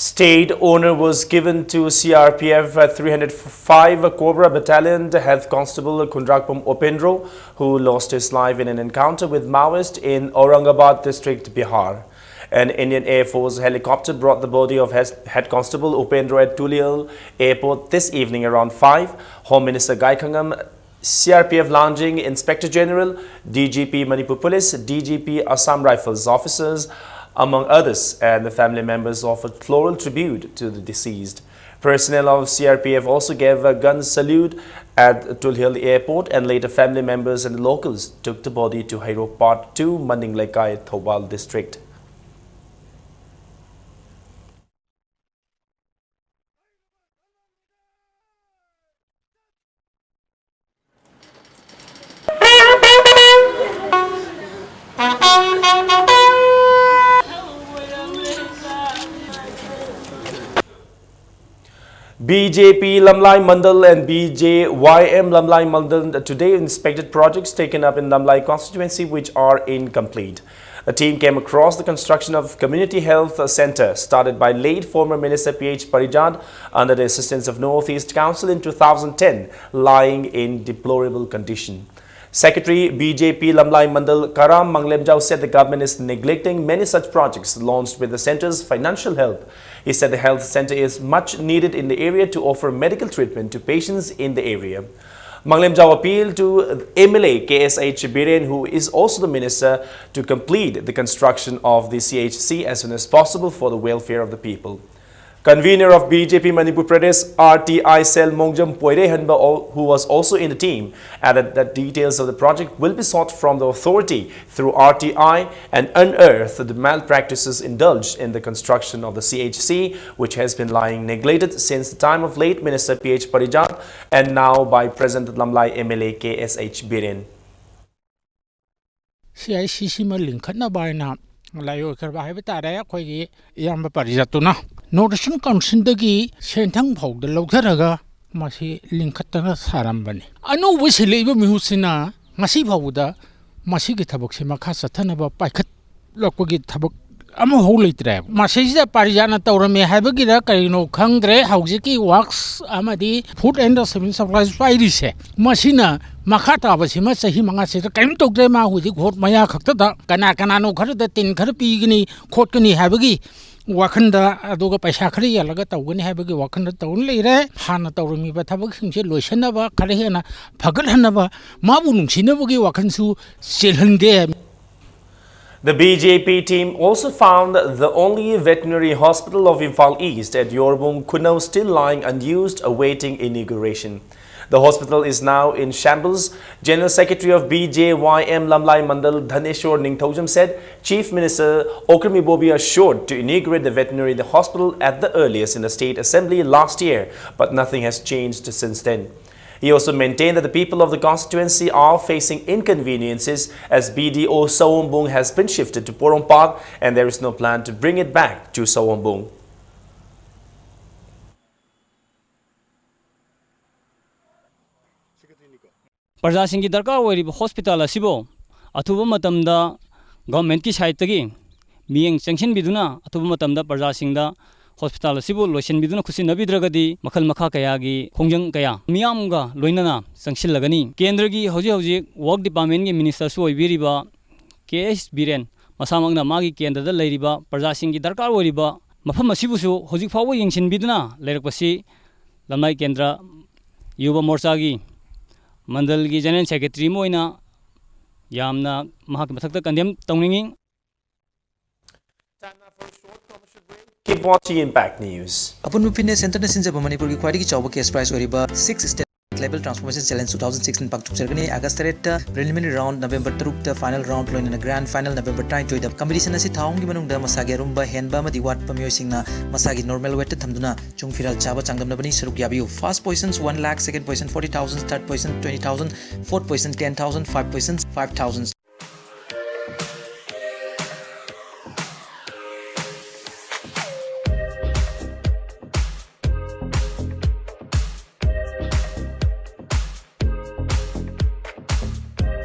State honour was given to C R P F three hundred five Cobra Battalion Head Constable Khundrakpam Upendro, who lost his life in an encounter with Maoist in Aurangabad district, Bihar. An Indian Air Force helicopter brought the body of Head Constable Upendro at Tulial Airport this evening around five. Home Minister Gaikhangam, C R P F Lanjing, Inspector General, D G P Manipur Police, D G P Assam Rifles officers, among others, and the family members offered floral tribute to the deceased. Personnel of C R P F also gave a gun salute at Tulhial Airport, and later family members and locals took the body to Heirok Part two, Maning Leikai, Thoubal District. B J P Lamlai Mandal and B J Y M Lamlai Mandal today inspected projects taken up in Lamlai constituency which are incomplete. A team came across the construction of Community Health Center, started by late former Minister P H Parijat under the assistance of Northeast Council in two thousand ten, lying in deplorable condition. Secretary B J P Lamlai Mandal Karam Manglemjao said the government is neglecting many such projects launched with the center's financial help. He said the health center is much needed in the area to offer medical treatment to patients in the area. Manglemjao appealed to M L A K S H Biren, who is also the minister, to complete the construction of the C H C as soon as possible for the welfare of the people. Convener of B J P Manipur Pradesh R T I cell Mongjam Poire Hanba, al- who was also in the team, added that details of the project will be sought from the authority through R T I and unearth the malpractices indulged in the construction of the C H C, which has been lying neglected since the time of late Minister P H Parijat and now by present Lamlai M L A K S H Biren. C I C ꯁꯤꯃ ꯂꯤꯡꯈꯠꯅꯕ ꯍꯥꯏꯅ ꯂꯥꯏꯑꯣꯏꯈ꯭ꯔꯕ ꯍꯥꯏꯕ ꯇꯥꯔꯦ, ꯑꯩꯈꯣꯏꯒꯤ ꯏꯌꯥꯝꯕ ꯄꯥꯔꯤꯖꯥꯠꯇꯨꯅ north eastern ꯀꯥꯎꯟꯁꯤꯜꯗꯒꯤ ꯁꯦꯟꯊꯪ ꯐꯥꯎꯗ ꯂꯧꯊꯔꯒ ꯃꯁꯤ ꯂꯤꯡꯈꯠꯇꯅ ꯁꯥꯔꯝꯕꯅꯤ꯫ ꯑꯅꯧꯕ ꯁꯤꯜꯂꯛꯏꯕ ꯃꯤꯍꯨꯠꯁꯤꯅ ꯉꯁꯤ ꯐꯥꯎꯕꯗ ꯃꯁꯤꯒꯤ ꯊꯕꯛꯁꯤ ꯃꯈꯥ ꯆꯠꯊꯅꯕ ꯄꯥꯏꯈꯠꯂꯛꯄꯒꯤ ꯊꯕꯛ ꯑꯃꯐꯥꯎ ꯂꯩꯇ꯭ꯔꯦ꯫ ꯃꯁꯤꯁꯤꯗ ꯄꯥꯔꯤꯖꯥꯠꯅ ꯇꯧꯔꯝꯃꯦ ꯍꯥꯏꯕꯒꯤꯔ ꯀꯔꯤꯅꯣ ꯈꯪꯗ꯭ꯔꯦ, ꯍꯧꯖꯤꯛꯀꯤ ꯋꯥꯛꯁ ꯑꯃꯗꯤ ꯐꯨꯗ ꯑꯦꯟ ꯁꯤꯚꯤꯜ ꯁꯄ꯭ꯂꯥꯏꯁ ꯄꯥꯏꯔꯤꯁꯦ, ꯃꯁꯤꯅ ꯃꯈꯥ ꯇꯥꯕꯁꯤꯃ ꯆꯍꯤ ꯃꯉꯥꯁꯤꯗ ꯀꯔꯤꯝ ꯇꯧꯗ꯭ꯔꯦ꯫ ꯃꯥ ꯍꯧꯖꯤꯛ ꯚꯣꯠ ꯃꯌꯥ ꯈꯛꯇꯗ ꯀꯅꯥ ꯀꯅꯥꯅꯣ ꯈꯔꯗ ꯇꯤꯟ ꯈꯔ ꯄꯤꯒꯅꯤ ꯈꯣꯠꯀꯅꯤ ꯍꯥꯏꯕꯒꯤ ꯋꯥꯈꯜꯗ, ꯑꯗꯨꯒ ꯄꯩꯁꯥ ꯈꯔ ꯌꯦꯜꯂꯒ ꯇꯧꯒꯅꯤ ꯍꯥꯏꯕꯒꯤ ꯋꯥꯈꯜꯗ ꯇꯧꯔ ꯂꯩꯔꯦ꯫ ꯍꯥꯟꯅ ꯇꯧꯔꯝꯃꯤꯕ ꯊꯕꯛꯁꯤꯡꯁꯦ ꯂꯣꯏꯁꯤꯟꯅꯕ, ꯈꯔ ꯍꯦꯟꯅ ꯐꯒꯠꯍꯟꯅꯕ, ꯃꯥꯕꯨ ꯅꯨꯡꯁꯤꯅꯕꯒꯤ ꯋꯥꯈꯜꯁꯨ ꯆꯦꯜꯍꯟꯗꯦ꯫ The B J P team also found the only veterinary hospital of Imphal East at Yorbung Khunau still lying unused, awaiting inauguration. The hospital is now in shambles. General Secretary of B J Y M Lamlai Mandal Dhaneshwar Ningthoujam said Chief Minister Okram Ibobi assured to inaugurate the veterinary hospital at the earliest in the state assembly last year, but nothing has changed since then. He also maintained that the people of the constituency are facing inconveniences as B D O Sawombung has been shifted to Porompak and there is no plan to bring it back to Sawombung. ꯄ꯭ꯔꯖꯥꯁꯤꯡꯒꯤ ꯗꯔꯀꯥꯔ ꯑꯣꯏꯔꯤꯕ hospital ꯑꯁꯤꯕꯨ ꯑꯊꯨꯕ ꯃꯇꯝꯗ ꯒꯚꯔꯟꯃꯦꯟꯠꯀꯤ ꯁꯥꯏꯠꯇꯒꯤ ꯃꯤꯠꯌꯦꯡ ꯆꯪꯁꯤꯟꯕꯤꯗꯨꯅ ꯑꯊꯨꯕ ꯃꯇꯝꯗ ꯄ꯭ꯔꯖꯥꯁꯤꯡꯗ ꯍꯣꯁꯄꯤꯇꯥꯜ ꯑꯁꯤꯕꯨ ꯂꯣꯏꯁꯤꯟꯕꯤꯗꯨꯅ ꯈꯨꯠꯁꯤꯟꯅꯕꯤꯗ꯭ꯔꯒꯗꯤ ꯃꯈꯜ ꯃꯈꯥ ꯀꯌꯥꯒꯤ ꯈꯣꯡꯖꯪ ꯀꯌꯥ ꯃꯤꯌꯥꯝꯒ ꯂꯣꯏꯅꯅ ꯆꯪꯁꯤꯜꯂꯒꯅꯤ꯫ ꯀꯦꯟꯗ꯭ꯔꯒꯤ ꯍꯧꯖꯤꯛ ꯍꯧꯖꯤꯛ ꯋꯥꯔꯛ ꯗꯤꯄꯥꯔꯠꯃꯦꯟꯠꯀꯤ ꯃꯤꯅꯤꯁꯇꯔꯁꯨ ꯑꯣꯏꯕꯤꯔꯤꯕ ꯀꯦ ꯑꯩꯆ ꯕꯤꯔꯦꯟ ꯃꯁꯥꯃꯛꯅ ꯃꯥꯒꯤ ꯀꯦꯟꯗ꯭ꯔꯗ ꯂꯩꯔꯤꯕ ꯄ꯭ꯔꯖꯥꯁꯤꯡꯒꯤ ꯗꯔꯀꯥꯔ ꯑꯣꯏꯔꯤꯕ ꯃꯐꯝ ꯑꯁꯤꯕꯨꯁꯨ ꯍꯧꯖꯤꯛ ꯐꯥꯎꯕ ꯌꯦꯡꯁꯤꯟꯕꯤꯗꯨꯅ ꯂꯩꯔꯛꯄꯁꯤ ꯂꯝꯂꯥꯏ ꯀꯦꯟꯗ꯭ꯔ ꯌꯨꯕ ꯃꯣꯔꯆꯥꯒꯤ ꯃꯟꯗꯜꯒꯤ ꯖꯦꯅꯔꯦꯜ ꯁꯦꯀ꯭ꯔꯦꯇꯔꯤ ꯑꯃ ꯑꯣꯏꯅ ꯌꯥꯝꯅ ꯃꯍꯥꯛꯀꯤ ꯃꯊꯛꯇ ꯀꯟꯗꯦꯝ ꯇꯧꯅꯤꯡꯏ꯫ Keep watching Impact News. ꯑꯄꯨꯟꯕ ꯐꯤꯠꯅꯦꯁ ꯁꯦꯟꯇꯔꯅ ꯁꯤꯟꯖꯕ ꯃꯅꯤꯄꯨꯔꯒꯤ ꯈ꯭ꯋꯥꯏꯗꯒꯤ ꯆꯥꯎꯕ ꯀꯦꯁ ꯄ꯭ꯔꯥꯏꯖ ꯑꯣꯏꯔꯤꯕ six state level transformation challenge two thousand sixteen ꯄꯥꯡꯊꯣꯛꯆꯔꯒꯅꯤ꯫ ꯑꯥꯒꯁ ꯇꯔꯦꯠꯇ ꯄ꯭ꯔꯤꯂꯤꯃꯤꯅꯔꯤ ꯔꯥꯎꯟꯗ, ꯅꯕꯦꯝꯕꯔ ꯇꯔꯨꯛꯇ ꯐꯥꯏꯅꯦꯜ ꯔꯥꯎꯟꯗ, ꯂꯣꯏꯅꯅ ꯒ꯭ꯔꯥꯟꯗ ꯐꯥꯏꯅꯦꯜ ꯅꯕꯦꯝꯕꯔ ꯇꯔꯥꯅꯤꯊꯣꯏꯗ꯫ ꯀꯝꯄꯤꯇꯤꯁꯟ ꯑꯁꯤ ꯊꯥ ꯑꯍꯨꯝꯒꯤ ꯃꯅꯨꯡꯗ ꯃꯁꯥꯒꯤ ꯑꯔꯨꯝꯕ, ꯍꯦꯟꯕ ꯑꯃꯗꯤ ꯋꯥꯠꯄ ꯃꯤꯑꯣꯏꯁꯤꯡꯅ ꯃꯁꯥꯒꯤ ꯅꯣꯔꯃꯦꯜ ꯋꯦꯠꯇ ꯊꯝꯗꯨꯅ ꯆꯨꯡ ꯐꯤꯔꯥꯜ ꯆꯥꯕ ꯆꯥꯡꯗꯝꯅꯕꯅꯤ꯫ ꯁꯔꯨꯛ ꯌꯥꯕꯤꯌꯨ꯫ First position one lakh, second position forty thousand, third position twenty thousand, fourth position ten thousand, five position five thousand.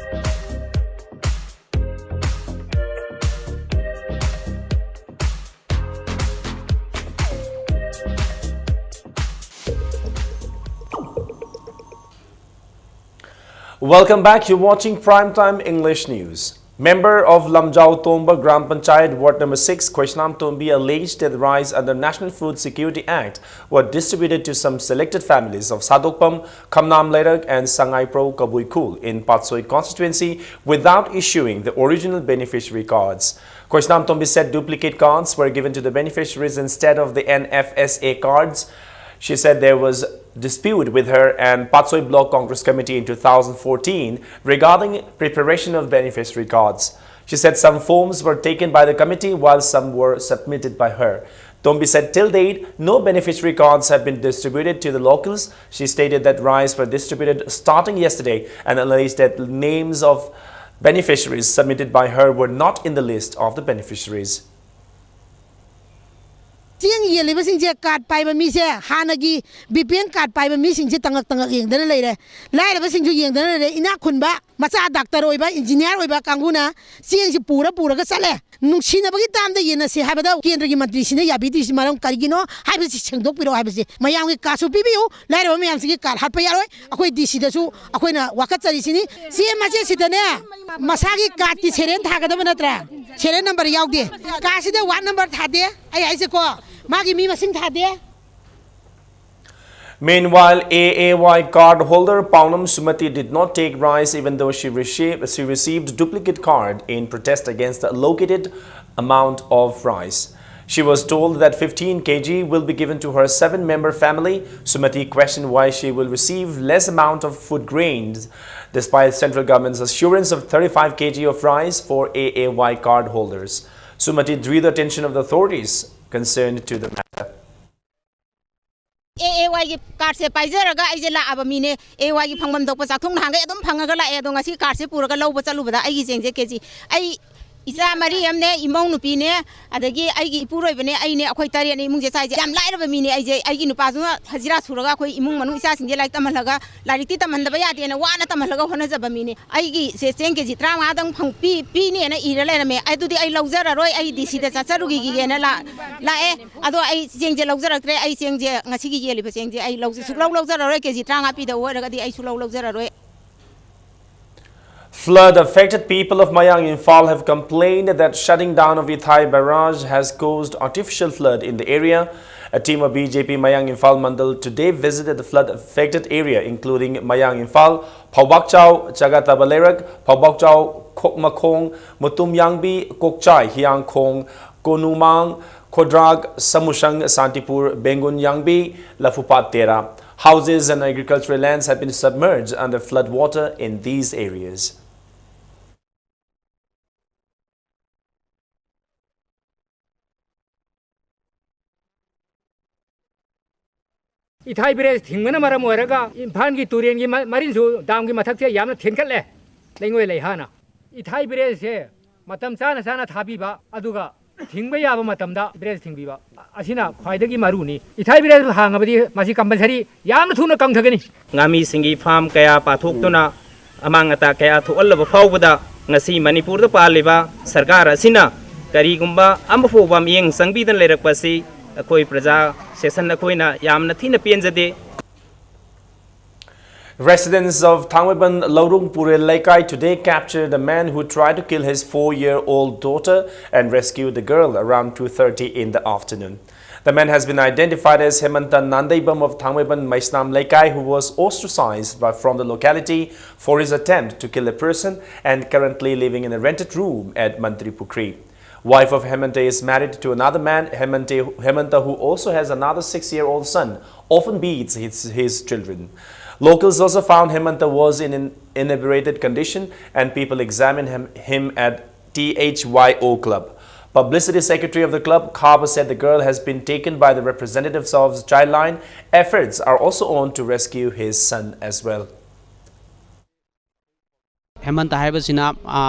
Welcome back. You're watching Primetime English News. Member of Lamjao Tomba Gram Panchayat, Ward number six, Khoishnam Tombi, alleged that rice under National Food Security Act were distributed to some selected families of Sadokpam, Khamnam Leirak, and Sangaipro Kabuikhul in Patsoi constituency without issuing the original beneficiary cards. Khoishnam Tombi said duplicate cards were given to the beneficiaries instead of the N F S A cards. She said there was dispute with her and Patsoi Block Congress Committee in two thousand fourteen regarding preparation of beneficiary cards. She said some forms were taken by the committee while some were submitted by her. Tombi said till date, no beneficiary cards have been distributed to the locals. She stated that rice were distributed starting yesterday and alleged that names of beneficiaries submitted by her were not in the list of the beneficiaries. ꯌꯦꯜꯂꯤꯕꯁꯤꯡꯁꯦ, card ꯄꯥꯏꯕ ꯃꯤꯁꯦ, ꯍꯥꯟꯅꯒꯤ B P L card ꯄꯥꯏꯕ ꯃꯤꯁꯤꯡꯁꯦ ꯇꯉꯛ ꯇꯉꯛ ꯌꯦꯡꯗꯅ ꯂꯩꯔꯦ꯫ ꯂꯥꯏꯔꯕꯁꯤꯡꯁꯨ ꯌꯦꯡꯗꯅ ꯂꯩꯔꯦ꯫ ꯏꯅꯥꯛ ꯈꯨꯟꯕ ꯃꯆꯥ ꯗꯥꯛꯇꯔ ꯑꯣꯏꯕ, ꯏꯟꯖꯤꯅꯤꯌꯥꯔ ꯑꯣꯏꯕ ꯀꯥꯡꯕꯨꯅ ꯆꯦꯡꯁꯤ ꯄꯨꯔ ꯄꯨꯔꯒ ꯆꯠꯂꯦ꯫ ꯅꯨꯡꯁꯤꯅꯕꯒꯤ ꯇꯥꯝꯗ ꯌꯦꯟꯅꯁꯤ ꯍꯥꯏꯕꯗ ꯀꯦꯟꯗ꯭ꯔꯒꯤ ꯃꯟꯇ꯭ꯔꯤꯁꯤꯅ ꯌꯥꯕꯤꯗ꯭ꯔꯤꯁꯤ ꯃꯔꯝ ꯀꯔꯤꯒꯤꯅꯣ ꯍꯥꯏꯕꯁꯤ ꯁꯦꯡꯗꯣꯛꯄꯤꯔꯛꯑꯣ ꯍꯥꯏꯕꯁꯤ꯫ ꯃꯌꯥꯝꯒꯤ ꯀꯥꯔꯗꯁꯨ ꯄꯤꯕꯤꯌꯨ, ꯂꯥꯏꯔꯕ ꯃꯌꯥꯝꯁꯤꯒꯤ ꯀꯥꯔꯗ ꯍꯥꯠꯄ ꯌꯥꯔꯣꯏ꯫ ꯑꯩꯈꯣꯏ ꯗꯤ ꯁꯤꯗꯁꯨ ꯑꯩꯈꯣꯏꯅ ꯋꯥꯀꯠꯆꯔꯤꯁꯤꯅꯤ꯫ ꯆꯦ ꯃꯆꯦꯠꯁꯤꯗꯅꯦ, ꯃꯁꯥꯒꯤ ꯀꯥꯔꯗꯀꯤ ꯁꯦꯔꯦꯜ ꯊꯥꯒꯗꯕ ꯅꯠꯇ꯭ꯔꯥ? ꯁꯦꯔꯦꯜ ꯅꯝꯕꯔ ꯌꯥꯎꯗꯦ꯫ ꯀꯥꯔꯗꯁꯤꯗ ꯋꯥꯔꯗ ꯅꯝꯕꯔ ꯊꯥꯗꯦ꯫ ꯑꯩ ꯍꯥꯏꯁꯦꯀꯣ, ꯃꯥꯒꯤ ꯃꯤ ꯃꯁꯤꯡ ꯊꯥꯗꯦ꯫ Meanwhile, A A Y card holder Paunam Sumati did not take rice, even though she received, she received duplicate card in protest against the allocated amount of rice. She was told that fifteen K G will be given to her seven-member family. Sumati questioned why she will receive less amount of food grains despite central government's assurance of thirty-five K G of rice for A A Y card holders. Sumati drew the attention of the authorities concerned to the matter. ꯑꯦ ꯑꯦ ꯋꯥꯏꯒꯤ ꯀꯥꯔꯠꯁꯦ ꯄꯥꯏꯖꯔꯒ ꯑꯩꯁꯦ ꯂꯥꯛꯑꯕ ꯃꯤꯅꯦ꯫ ꯑꯦ ꯋꯥꯏꯒꯤ ꯐꯪꯐꯝ ꯊꯣꯛꯄ ꯆꯥꯛꯊꯣꯡ ꯅꯍꯥꯟꯈꯩ ꯑꯗꯨꯝ ꯐꯪꯉꯒ ꯂꯥꯛꯑꯦ꯫ ꯑꯗꯣ ꯉꯁꯤ ꯀꯥꯔꯠꯁꯦ ꯄꯨꯔꯒ ꯂꯧꯕ ꯆꯠꯂꯨꯕꯗ ꯑꯩꯒꯤ ꯆꯦꯡꯁꯦ ꯀꯦ ꯖꯤ, ꯑꯩ ꯏꯆꯥ ꯃꯔꯤ ꯑꯃꯅꯦ, ꯏꯃꯧ ꯅꯨꯄꯤꯅꯦ, ꯑꯗꯒꯤ ꯑꯩꯒꯤ ꯏꯄꯨꯔꯣꯏꯕꯅꯦ, ꯑꯩꯅꯦ, ꯑꯩꯈꯣꯏ ꯇꯔꯦꯠꯅꯦ ꯏꯃꯨꯡꯁꯦ ꯆꯥꯏꯁꯦ꯫ ꯌꯥꯝ ꯂꯥꯏꯔꯕ ꯃꯤꯅꯦ ꯑꯩꯁꯦ꯫ ꯑꯩꯒꯤ ꯅꯨꯄꯥꯁꯨ ꯍꯖꯤꯔꯥ ꯁꯨꯔꯒ ꯑꯩꯈꯣꯏ ꯏꯃꯨꯡ ꯃꯅꯨꯡ ꯏꯆꯥꯁꯤꯡꯁꯦ ꯂꯥꯏꯔꯤꯛ ꯇꯝꯍꯜꯂꯒ, ꯂꯥꯏꯔꯤꯛꯇꯤ ꯇꯝꯍꯟꯗꯕ ꯌꯥꯗꯦꯅ ꯋꯥꯅ ꯇꯝꯍꯜꯂꯒ ꯍꯣꯠꯅꯖꯕ ꯃꯤꯅꯦ꯫ ꯑꯩꯒꯤ ꯁꯦ ꯆꯦꯡ ꯀꯦ ꯖꯤ ꯇꯔꯥꯃꯉꯥꯗꯪ ꯐꯪ-, ꯄꯤ-, ꯄꯤꯅꯦꯅ ꯏꯔ ꯂꯩꯔꯝꯃꯦ꯫ ꯑꯗꯨꯗꯤ ꯑꯩ ꯂꯧꯖꯔꯔꯣꯏ, ꯑꯩ ꯗꯤ ꯁꯤꯗ ꯆꯠꯆꯔꯨꯈꯤꯒꯦꯅ ꯂꯥ-, ꯂꯥꯛꯑꯦ꯫ ꯑꯗꯣ ꯑꯩ ꯆꯦꯡꯁꯦ ꯂꯧꯖꯔꯛꯇ꯭ꯔꯦ꯫ ꯑꯩ ꯆꯦꯡꯁꯦ, ꯉꯁꯤꯒꯤ ꯌꯦꯜꯂꯤꯕ ꯆꯦꯡꯁꯦ ꯑꯩ ꯂꯧꯖ-, ꯁꯨꯛꯂꯧ ꯂꯧꯖꯔꯔꯣꯏ꯫ ꯀꯦ ꯖꯤ ꯇꯔꯥꯃꯉꯥ ꯄꯤꯗꯧ ꯑꯣꯏꯔꯒꯗꯤ ꯑꯩ ꯁꯨꯛꯂꯧ ꯂꯧꯖꯔꯔꯣꯏ꯫ Flood affected people of Mayang Imphal have complained that shutting down of Ithai Barrage has caused artificial flood in the area. A team of B J P Mayang Imphal Mandal today visited the flood affected area, including Mayang Imphal, Phaobakchao, Chaga Tabaleirak, Phaobakchao, Khokmakhong, Mutum Yangbi, Kokchai, Hiangkhong, Konumang, Khodrak, Samushang, Santipur, Bengun Yangbi, Lafupat Tera. Houses and agricultural lands have been submerged under flood water in these areas. ꯏꯊꯥꯏ bridge ꯊꯤꯡꯕꯅ ꯃꯔꯝ ꯑꯣꯏꯔꯒ ꯏꯝꯐꯥꯜꯒꯤ ꯇꯨꯔꯦꯟꯒꯤ ꯃ-, ꯃꯔꯤꯟꯁꯨ ꯗꯥꯝꯒꯤ ꯃꯊꯛꯁꯦ ꯌꯥꯝꯅ ꯊꯦꯟꯒꯠꯂꯦ, ꯂꯩꯉꯣꯏ ꯂꯩꯍꯥꯅ꯫ ꯏꯊꯥꯏ ꯕ꯭ꯔꯦꯖꯁꯦ ꯃꯇꯝ ꯆꯥꯅ ꯆꯥꯅ ꯊꯥꯕꯤꯕ, ꯑꯗꯨꯒ ꯊꯤꯡꯕ ꯌꯥꯕ ꯃꯇꯝꯗ ꯕ꯭ꯔꯦꯖ ꯊꯤꯡꯕꯤꯕ ꯑꯁꯤꯅ ꯈ꯭ꯋꯥꯏꯗꯒꯤ ꯃꯔꯨꯅꯤ꯫ ꯏꯊꯥꯏ ꯕ꯭ꯔꯦꯖ ꯍꯥꯡꯉꯕꯗꯤ ꯃꯁꯤ ꯀꯝꯄꯜꯁꯔꯤ ꯌꯥꯝꯅ ꯊꯨꯅ ꯀꯪꯊꯒꯅꯤ꯫ ꯉꯥꯃꯤꯁꯤꯡꯒꯤ ꯐꯥꯔꯝ ꯀꯌꯥ ꯄꯥꯊꯣꯛꯇꯨꯅ ꯑꯃꯥꯡ ꯑꯇꯥ ꯀꯌꯥ ꯊꯣꯛꯍꯜꯂꯕ ꯐꯥꯎꯕꯗ ꯉꯁꯤ ꯃꯅꯤꯄꯨꯔꯗ ꯄꯥꯜꯂꯤꯕ ꯁꯔꯀꯥꯔ ꯑꯁꯤꯅ ꯀꯔꯤꯒꯨꯝꯕ ꯑꯃꯐꯥꯎꯕ ꯃꯤꯠꯌꯦꯡ ꯆꯪꯕꯤꯗꯅ ꯂꯩꯔꯛꯄꯁꯤ ꯑꯩꯈꯣꯏ ꯄ꯭ꯔꯖꯥ ꯁꯦꯁꯟ ꯑꯩꯈꯣꯏꯅ ꯌꯥꯝꯅ ꯊꯤꯅ ꯄꯦꯟꯖꯗꯦ꯫ Residents of Thangmeiban Laurung Pure Leikai today captured a man who tried to kill his four-year-old daughter and rescued the girl around two thirty in the afternoon. The man has been identified as Hemanta Nandeibam of Thangmeiban Maisnam Leikai, who was ostracized by, from the locality for his attempt to kill a person and currently living in a rented room at Mantripukhri. Wife of Hemanta is married to another man. Hemanta, Hemanta, who also has another six-year-old son, often beats his, his children. Locals also found Hemanta was in an inebriated condition and people examined him, him at T H Y O Club. Publicity secretary of the club, Khaba, said the girl has been taken by the representatives of Childline. Efforts are also on to rescue his son as well. ꯍꯦꯃꯟꯇ ꯍꯥꯏꯕꯁꯤꯅ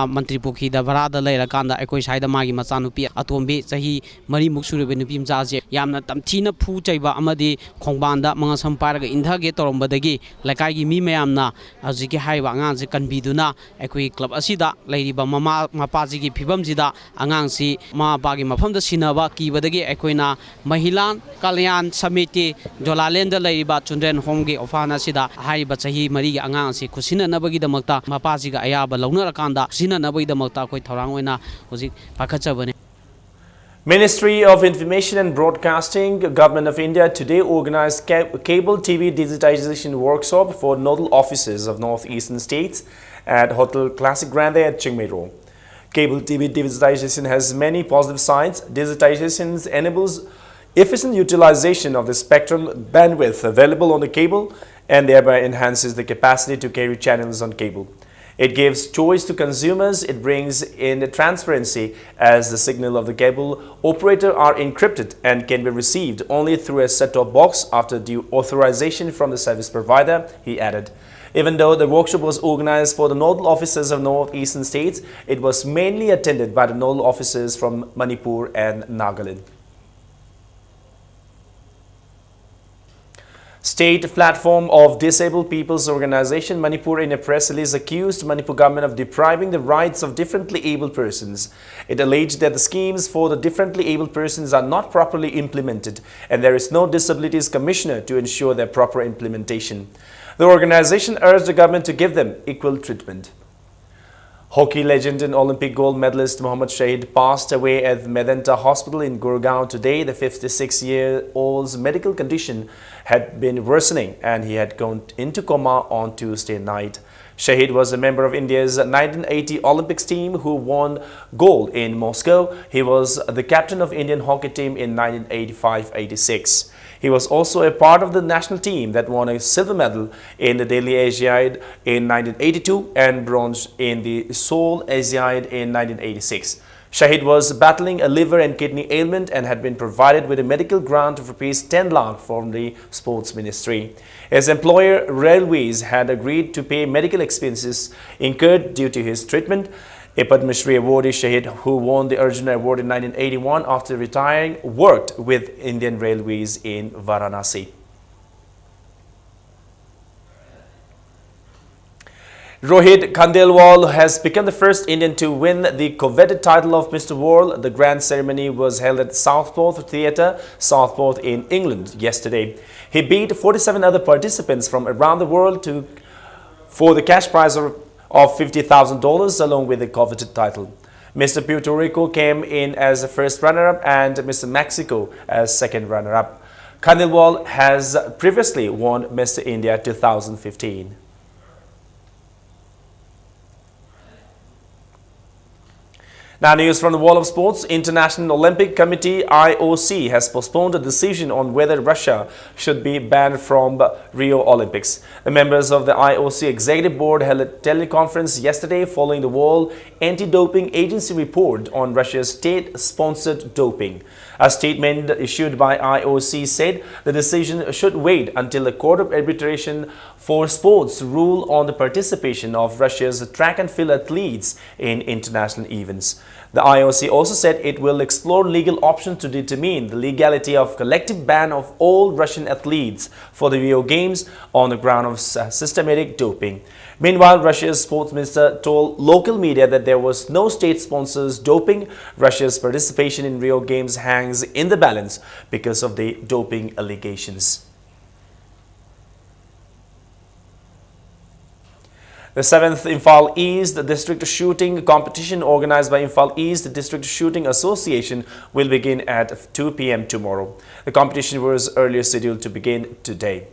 ꯃꯟꯇ꯭ꯔꯤ ꯄꯨꯈ꯭ꯔꯤꯗ ꯚꯔꯥꯗ ꯂꯩꯔꯀꯥꯟꯗ ꯑꯩꯈꯣꯏ ꯁ꯭ꯋꯥꯏꯗ ꯃꯥꯒꯤ ꯃꯆꯥꯅꯨꯄꯤ ꯑꯇꯣꯝꯕꯤ ꯆꯍꯤ ꯃꯔꯤꯃꯨꯛ ꯁꯨꯔꯕ ꯅꯨꯄꯤ ꯃꯆꯥꯁꯦ ꯌꯥꯝꯅ ꯇꯝꯊꯤꯅ ꯐꯨ ꯆꯩꯕ ꯑꯃꯗꯤ ꯈꯣꯡꯕꯥꯟꯗ ꯃꯉꯛꯁꯝ ꯄꯥꯏꯔꯒ ꯏꯟꯊꯒꯦ ꯇꯧꯔꯝꯕꯗꯒꯤ ꯂꯩꯀꯥꯏꯒꯤ ꯃꯤ ꯃꯌꯥꯝꯅ ꯍꯧꯖꯤꯛꯀꯤ ꯍꯥꯏꯔꯤꯕ ꯑꯉꯥꯡꯁꯦ ꯀꯟꯕꯤꯗꯨꯅ ꯑꯩꯈꯣꯏꯒꯤ ꯀ꯭ꯂꯕ ꯑꯁꯤꯗ ꯂꯩꯔꯤꯕ ꯃꯃꯥ ꯃꯄꯥꯁꯤꯒꯤ ꯐꯤꯕꯝꯁꯤꯗ ꯑꯉꯥꯡꯁꯤ ꯃꯃꯥ ꯃꯄꯥꯒꯤ ꯃꯐꯝꯗ ꯁꯤꯟꯅꯕ ꯀꯤꯕꯗꯒꯤ ꯑꯩꯈꯣꯏꯅ ꯃꯍꯤꯂꯥꯟ ꯀꯂꯌꯥꯟ ꯁꯃꯤꯇꯤ ꯖꯣꯂꯥꯂꯦꯟꯗ ꯂꯩꯔꯤꯕ ꯆꯨꯟꯗ꯭ꯔꯦꯟ ꯍꯣꯝꯒꯤ ꯑꯣꯐꯥꯟ ꯑꯁꯤꯗ ꯍꯥꯏꯔꯤꯕ ꯆꯍꯤ ꯃꯔꯤꯒꯤ ꯑꯉꯥꯡ ꯑꯁꯤ ꯈꯨꯠꯁꯤꯟꯅꯅꯕꯒꯤꯗꯃꯛꯇ ꯃꯄꯥꯁꯤꯒ ꯑꯌꯥꯕ ꯂꯧꯅꯔꯀꯥꯟꯗ ꯈꯨꯠꯁꯤꯟꯅꯅꯕꯒꯤꯗꯃꯛꯇ ꯑꯩꯈꯣꯏ ꯊꯧꯔꯥꯡ ꯑꯣꯏꯅ ꯍꯧꯖꯤꯛ ꯄꯥꯏꯈꯠꯆꯕꯅꯤ꯫ Ministry of Information and Broadcasting, Government of India today organized ca- cable T V digitization workshop for nodal offices of northeastern states at Hotel Classic Grande at Chingmeiro. Cable T V digitization has many positive sides. Digitization enables efficient utilization of the spectrum bandwidth available on the cable and thereby enhances the capacity to carry channels on cable. It gives choice to consumers, it brings in transparency as the signal of the cable operator are encrypted and can be received only through a set-top box after due authorization from the service provider, he added. Even though the workshop was organized for the nodal officers of northeastern states, it was mainly attended by the nodal officers from Manipur and Nagaland. State Platform of Disabled People's Organization Manipur in a press release accused Manipur government of depriving the rights of differently abled persons. It alleged that the schemes for the differently abled persons are not properly implemented and there is no disabilities commissioner to ensure their proper implementation. The organization urged the government to give them equal treatment. Hockey legend and Olympic gold medalist Mohammad Shahid passed away at Medanta Hospital in Gurgaon today. The fifty-six-year-old's medical condition had been worsening and he had gone into coma on Tuesday night. Shahid was a member of India's nineteen eighty Olympics team who won gold in Moscow. He was the captain of Indian hockey team in nineteen eighty-five eighty-six. He was also a part of the national team that won a silver medal in the Delhi Asiad in nineteen eighty-two and bronze in the Seoul Asiad in nineteen eighty-six. Shahid was battling a liver and kidney ailment and had been provided with a medical grant of rupees ten lakh from the sports ministry. His employer, Railways, had agreed to pay medical expenses incurred due to his treatment. A Padma Shri awardee, Shahid, who won the Arjuna Award in nineteen eighty-one after retiring, worked with Indian Railways in Varanasi. Rohit Khandelwal has become the first Indian to win the coveted title of Mister World. The grand ceremony was held at Southport Theatre, Southport in England yesterday. He beat forty-seven other participants from around the world to for the cash prize of, of fifty thousand dollars along with the coveted title. Mister Puerto Rico came in as the first runner-up and Mister Mexico as second runner-up. Khandelwal has previously won Mister India two thousand fifteen. Now, news from the world of sports. International Olympic Committee, I O C, has postponed a decision on whether Russia should be banned from Rio Olympics. The members of the I O C Executive Board held a teleconference yesterday following the World Anti-Doping Agency report on Russia's state-sponsored doping. A statement issued by I O C said the decision should wait until the Court of Arbitration for Sports rule on the participation of Russia's track and field athletes in international events. The I O C also said it will explore legal options to determine the legality of collective ban of all Russian athletes for the Rio Games on the ground of sy- systematic doping. Meanwhile, Russia's sports minister told local media that there was no state sponsors doping. Russia's participation in Rio Games hangs in the balance because of the doping allegations. The seventh Imphal East District Shooting Competition, organized by Imphal East District Shooting Association, will begin at two p.m. tomorrow. The competition was earlier scheduled to begin today.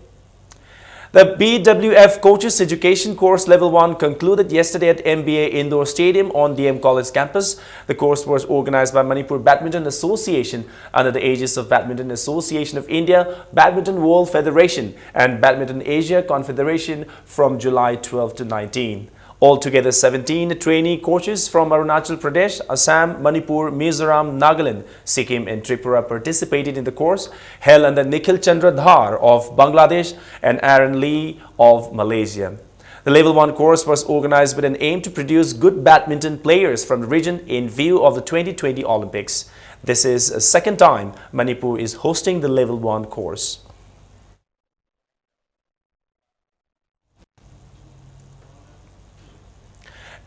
The B W F Coaches Education Course Level one concluded yesterday at M B A Indoor Stadium on D M College campus. The course was organized by Manipur Badminton Association under the aegis of Badminton Association of India, Badminton World Federation, and Badminton Asia Confederation from July twelve to nineteen. Altogether, seventeen trainee coaches from Arunachal Pradesh, Assam, Manipur, Mizoram, Nagaland, Sikkim, and Tripura participated in the course held under Nikhil Chandra Dhar of Bangladesh and Aaron Lee of Malaysia. The Level one course was organized with an aim to produce good badminton players from the region in view of the twenty twenty Olympics. This is the second time Manipur is hosting the Level one course.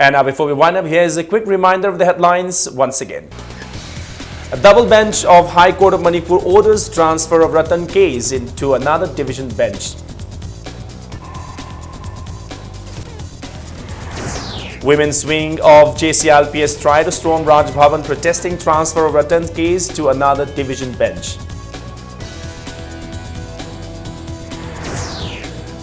And now, before we wind up, here is a quick reminder of the headlines once again. A double bench of High Court of Manipur orders transfer of Ratan case into another division bench. Women's wing of J C I L P S tried to storm Raj Bhavan, protesting transfer of Ratan case to another division bench.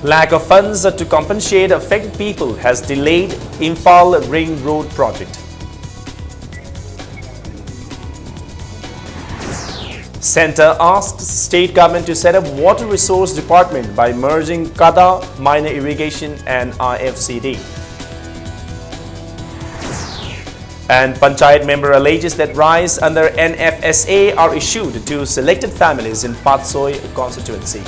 Lack of funds to compensate affected people has delayed Imphal Ring Road project. Centre asks state government to set up water resource department by merging Kada Minor Irrigation and I F C D. And Panchayat member alleges that rice under N F S A are issued to selected families in Patsoi constituency.